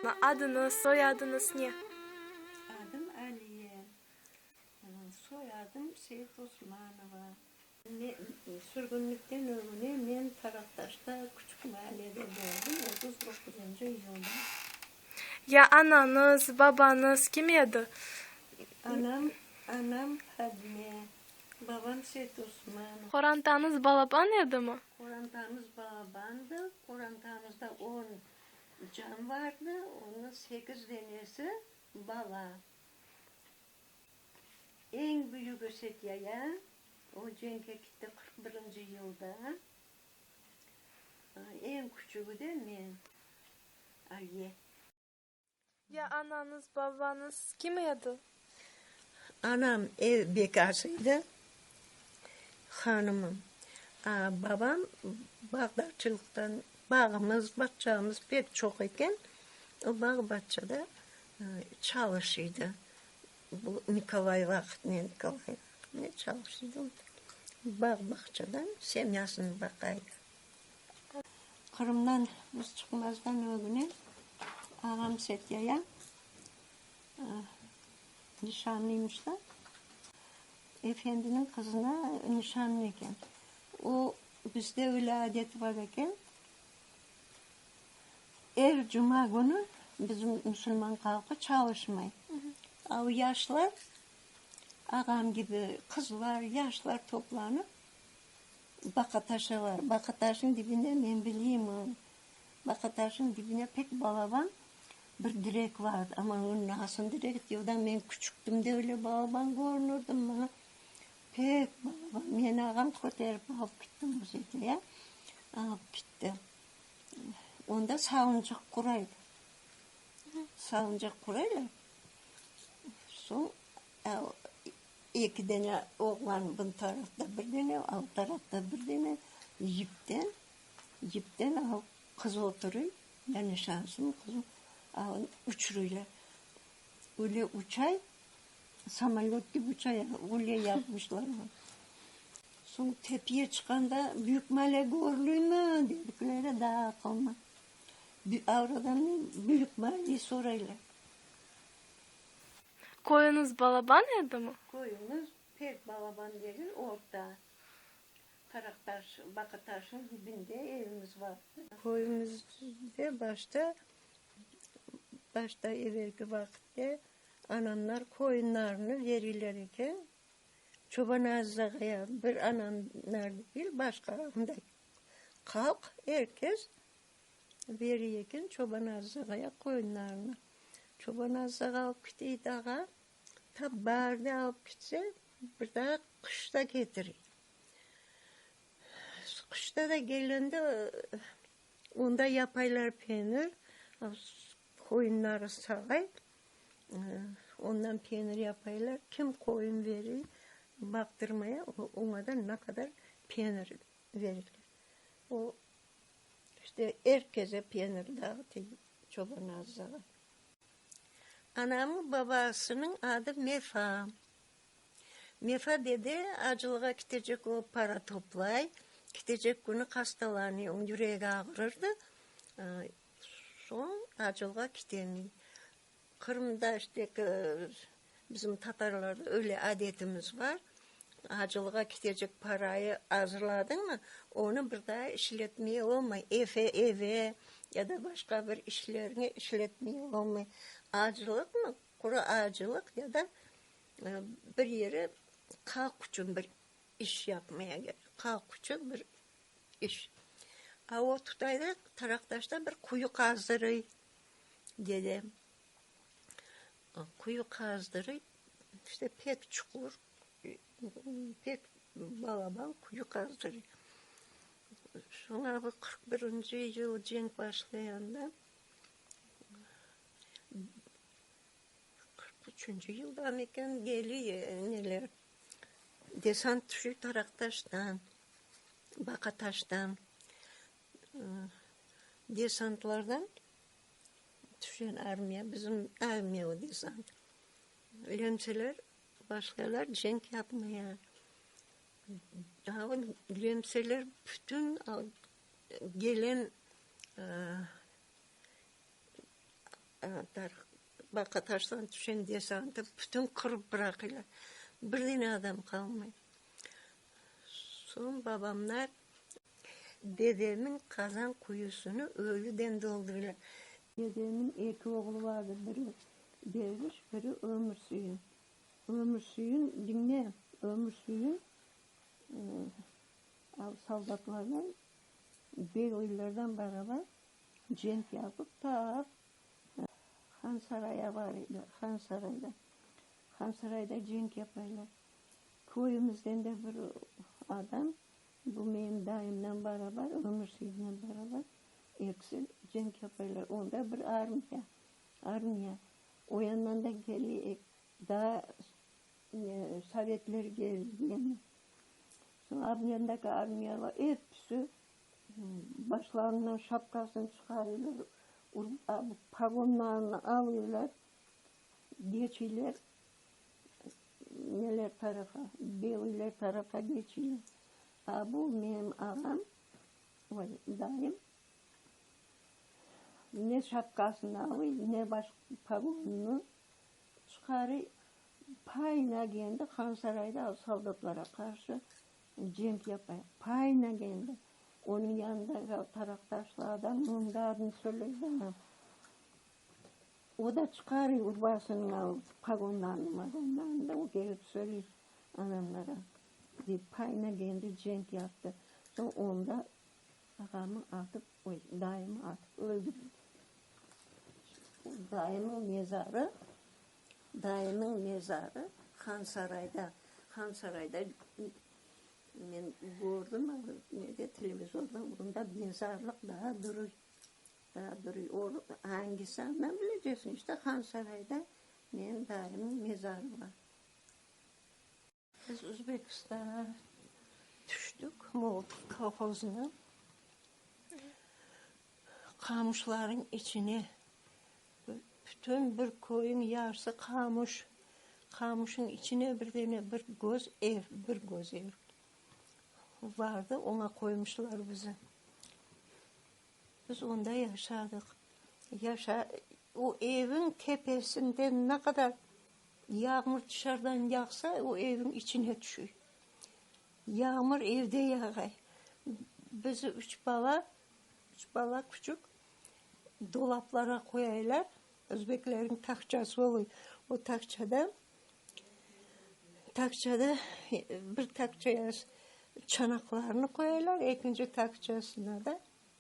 Adıñız, soyadıñız ne? Adım Aliye, soyadım Seytosmanova. Sürgünlikten ögüne men Taraqtaşta, küçük maallede doğdım, 39-ncı yılda. Ya anañız, babañız kim edi? Anam, anam Fadime, babam Seytosmanov. Qorantañız balaban edimi? Qorantamız balabandı, qorantamızda on can vardı, onıñ sekiz denesi bala. Eñ büyügi Setyaya, o cenkke kitti 41 birinci yılda. Eñ küçügi de men, Aliye. Ya anañız, babañız kim edi? Anam ev bekası edi, hanımım. A, babam bağdarçılıqtan, bağımız, bağçamız pek çoq eken, o bağ-bağçada çalış edi. Bu Nikolay vaqıtnen, Nikolay vaqıtnen çalış edi. Bağ-bağçadan semyasını baqa edi. Qırımdan biz çıqmazdan ögüne ağam Setyaya nişanlıymış da, efendiniñ qızına nişanlı eken. O, bizde öyle adet bar eken, er cuma künü bizim musulman halqı çalışmay. A o yaşlar, ağam kibi qızlar, yaşlar toplanıp, Baqataşalar. Baqataşnıñ dibinde, men bileyim onı, Baqataşnıñ dibinde pek balaban bir direk vardı. Amma o nasıl direk, yılda men küçüktim de öyle balaban körünirdi maña. Pek balaban. Meni ağam köterip alıp kitti muzeyge, alıp kitti. Onda salıncaq quraydı. Salıncaq quraylar. Soñ Eki dene oğlan bun tarafta bir dene, al tarafta bir dene yipten, yipten al qız oturuy, ya nişansın qızı, al uçuruylar. Öyle uçay, samolöt kibi uçay, öyle yapmışlar onı. Soñ tepeye çıqqanda büyük male körülüymi dedikleri daa aqılma. Avradan büyük male soraylar. Köyüñiz balaban edimi? Köyümiz pek balaban degil, orta. Taraqtaş, Baqataşnıñ dibinde evimiz vardı. Köyümizde başta, başta evelki vaqıtte anamlar qoyunlarını veriler eken, Çoban Aziz ağaya bir anamlar degil, başqa anda halq, er kes Beriy eken Çoban Aziz ağaya qoyunlarını. Çoban Aziz ağa alıp ketey dağa, tap baarde alıp ketse, bir daa qışta ketirey. Qışta da kelgende onda yapaylar penir, qoyunları sağay, ondan penir yapaylar. Kim qoyun berey baqtırmaya, oña da ne qadar penir verirler. O İşte, er keze penir dağıtı Çoban Aziz ağa. Anamnıñ babasınıñ adı Mefa. Mefa dede acılığa ketecek olıp para toplay. Ketecek künü hastalanıy, onıñ yüregi ağırırdı. Soñ acılığa ketemey. Qırımda işte bizim tatarlarda öyle adetimiz bar, acılığa ketecek parayı azırladıñmı, onı bir daa işletmeye olmay, efe, eve ya da başqa bir işlerine işletmeye olmay. Acılıqmı, quru acılıq ya da bir yere halq içün bir iş yapmaya kerek, halq içün bir iş. A o tutayda, Taraqtaşta bir quyu qazdırıy. Dede quyu qazdırıp, işte pek çuqur, pek balaban quyu qazdırıp. Soñra bu 41-nci yıl cenk başlayanda, 43-nci yıldamı eken, geliy neler, desant tüşüy Taraqtaştan, Baqataştan. Desantlardan tüşen armiya, bizim armiya o desant. Lemseler başlaylar cenk yapmaya. Daa lemseler bütün gelen. Baqataştan tüşen desantı bütün qırıp bıraqıylar. Bir dene adam qalmay. Soñ babamlar dedemniñ qazan quyusını ölüden doldurılar. Dedemniñ eki oğlu vardı, biri Derviş, biri Ömürsüyün. Ömürsüyün, diñle, Ömürsüyün soldatlardan, belıylardan beraber cenk yapıp, ta Hansaraya barıylar, Hansarayda. Hansarayda cenk yapaylar. Köyümizden de bir adam, bu menim dayımnen barabar, Ömürsüyünen barabar, ekisi cenk yapaylar. Onda bir armiya, armiya. O yandan da kele, daa sovetler kelgen. Soñ armiyandaki armiyalar episi başlarından şapkasını çıqarırlar, pagonlarını alırlar, geçiler neler tarafa, belıyler tarafa geçiler. A bu menim ağam, oy, dayım, ne şapkasını alıy, ne baş pagonını çıqarıy, payına kendi Hansarayda soldatlara qarşı cenk yapay. Payına kendi. Onıñ yanında taraqtaşlı adam, onıñ da adını söyley bana. O da çıqarıy urbasınıñ alıp, pagonlarını, magonlarını da, o kelip söyley anamlara. Deyip, payına kendi cenk yaptı. Soñ onda ağamı atıp, oy, dayımı atıp öldürdi. Dayımnıñ mezarı, dayımnıñ mezarı Hansarayda, Hansarayda men kördim, nede, televizorda, onda mezarlıq daa duruy. Daa duruy. O angisi andan bileceksiñ, işte Hansarayda menim dayımnıñ mezarı bar. Biz Özbekistanğa tüştik, Molotov kolhozına. Qamışlarnıñ içine, bütün bir köyniñ yarısı qamış, qamışnıñ içine bir dene bir göz ev, bir göz ev vardı, oña qoymuşlar bizi. Biz onda yaşadıq. Yaşa, o eviñ tepesinden ne qadar yağmur tışarıdan yağsa, o eviñ içine tüşüy. Yağmur evde yağay. Bizi üç bala, üç bala küçük, dolaplara qoyaylar. Özbeklerniñ taqçası oluy. O taqçada, taqçada bir taqçaya çanaqlarnı qoyaylar, ekinci taqçasına da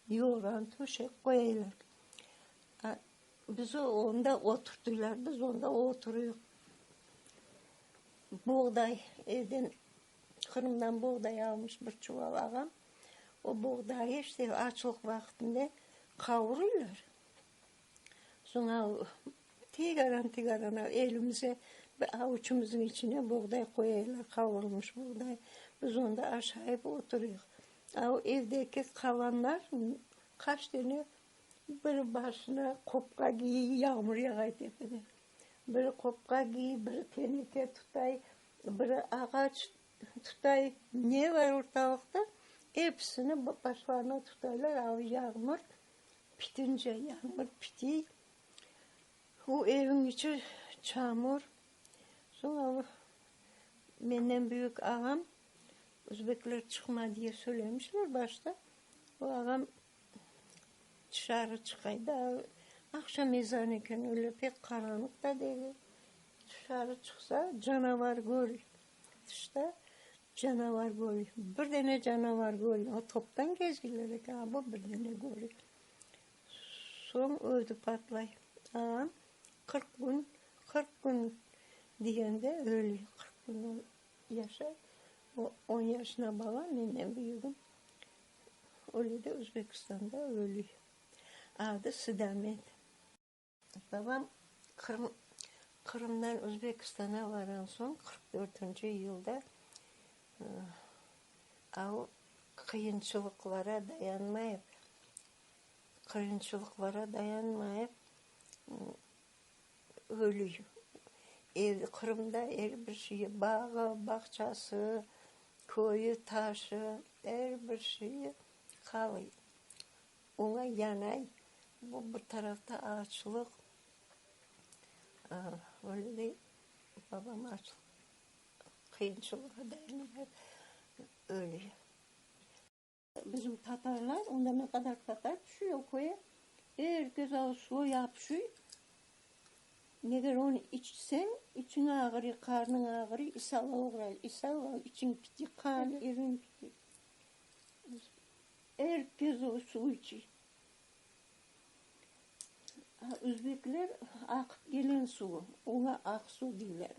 Yorğan, töşek qoyaylar. Bizi onda oturtıylar, biz onda oturıyıq. Buğday evden, Qırımdan buğday almış bir çuval ağam. O buğdayı işte açlıq vaqtında qavurıylar. Soñra tigaran-tigaran elimize, avuçımıznıñ içine buğday qoyaylar, qavurılmış buğday. Biz onda aşayıp oturıyıq. A o evdeki qalanlar qaç dene biri başına qopqa kiyiy, yağmur yağay tepede. Biri qopqa kiyiy, biri teneke tutay, biri ağaç tutay. Ne bar ortalıqta, episini başlarına tutaylar, a o yağmur pitince, yağmur pitiy. O evniñ içi çamur. Soñ menden büyük ağam Özbekler çıqma diye söylemişler başta. O ağam tışarı çıqay da, aqşam ezanı eken, öyle pek qaranlıq da degil. Tışarı çıqsa, canavar körüy. Tışta canavar körüy. Bir dene canavar körüy. O toptan gezgiler eken, a bu bir dene körüy. Soñ ödü patlay. Ağam 40 kün, 40 kün degende ölüy. 40 kün Yaşay. O, on yaşına bala, menden büyügim. Öyle de Özbekistanda ölüy. Adı Sidamet. Babam Qırım, Qırımdan Özbekistana varan soñ, 44-nci yılda, o qıyınçılıqlara dayanmayıp, qıyınçılıqlara dayanmayıp, Ölüy. Ev, Qırımda er bir şeyi, bağı, bağçası, köyü, taşı, er bir şeyi qalıy. Oña yanay. Bu bir tarafta açlıq. Öyle de babam açlıq, qıyınçılığa dayanamay öle. Bizim tatarlar, onda ne qadar tatar tüşüyor köye, er kes o suvu yapışıy. Meger onı içseñ, içiñ ağırıy, qarnıñ ağırıy, isal oğray, isal, içiñ piti, qan, iriñ piti. Er kes o suv içiy. Özbekler aqıp gelen suvu, oña aq suv deyler.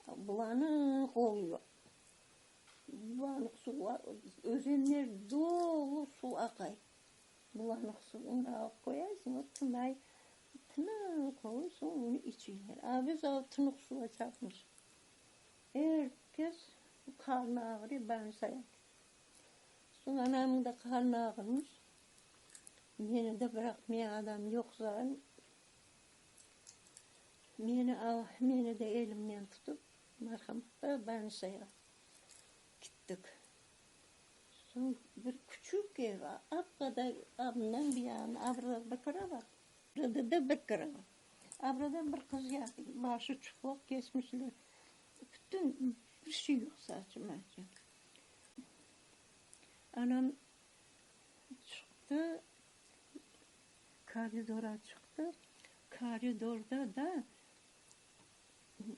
Bulanıq oluyor. Bulanıq suv, özenler dolu suv aqay. Bulanıq suvunı alıp qoyaysıñ, o tınay, tınıq olur, soñ onı içeyler. A biz o tınıq suv içatmız. Er kes qarnı ağrıy, bansa. Soñ anamnıñ da qarnı ağırmış. Meni de bıraqmaya adam yoq zaten. Meni al, meni de elimden tutıp, marhamatqa bansağa kittik. Soñ bir küçük ev, ap-qadar abından bir yağına, abrada bir kravat, abrada da bir kravat. Abrada bir qız yatır, başı çıplaq kesmişler, bütün bir şey yoq saçı-maçı. Anam çıqtı, koridora çıqtı, koridorda da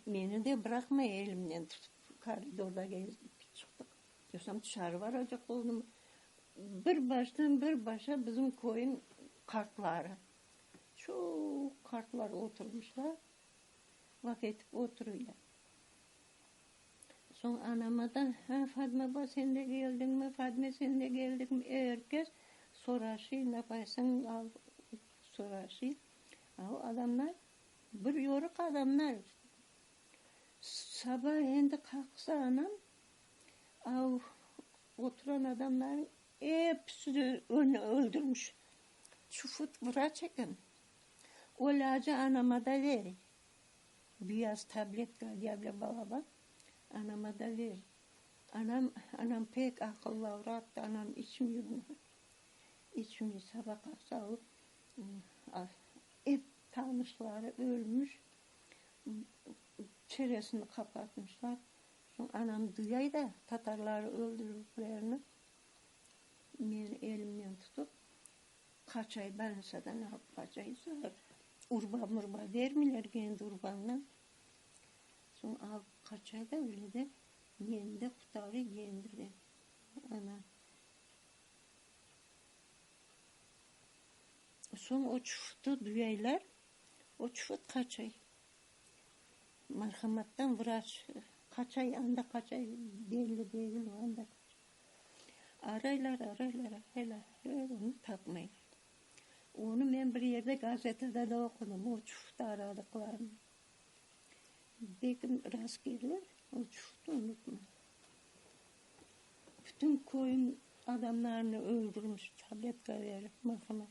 meni de bıraqmay elimden tutıp, koridorda gezip çıqtıq. Yoqsam tışarı baracaq oldım. Bir baştan bir başa bizim köyün qartları, çoq qartlar oturmışlar, laf etip oturıylar. Soñ anama da, Ha, Fadma ba, sen de keldiñmi, Fadme, sen de keldiñmi, er kes soraşıy, napaysıñ, al, soraşıy. A o adamlar bir yoruq adamlar. Saba endi qalqsa anam, av oturan adamlarnıñ episi onı öldürmiş. Çufut vraç eken. O ilâcı anama da bere. Beyaz tabletka diye balaban anama da bere. Anam, anam pek aqıllı avrattı, anam içmey onı. İçmey, saba qalqsa o, ep tanışları ölmüş. Çeresini qapatmışlar. Soñ anam duyay da tatarları öldürüvlerini, meni elimden tutıp, qaçay, bolnitsadan alıp qaçay. Urba-murba bermeyler kendi urbañdan. Soñ alıp qaçay da öyle de meni de qutarıy kendi de. Ana. Soñ o çufutı duyaylar, o çufut qaçay. Marhamattan vraç qaçay, anda qaçay, belli degil, anda qaçay. Araylar, araylar, araylar, araylar, onı tapmaylar. Onı men bir yerde gazetada da oqudım, o çufutı aradıqlarını. Belkim rast kelir, o çufutı unutma. Bütün köyün adamlarını öldürmiş, tabletka berip, marhamat.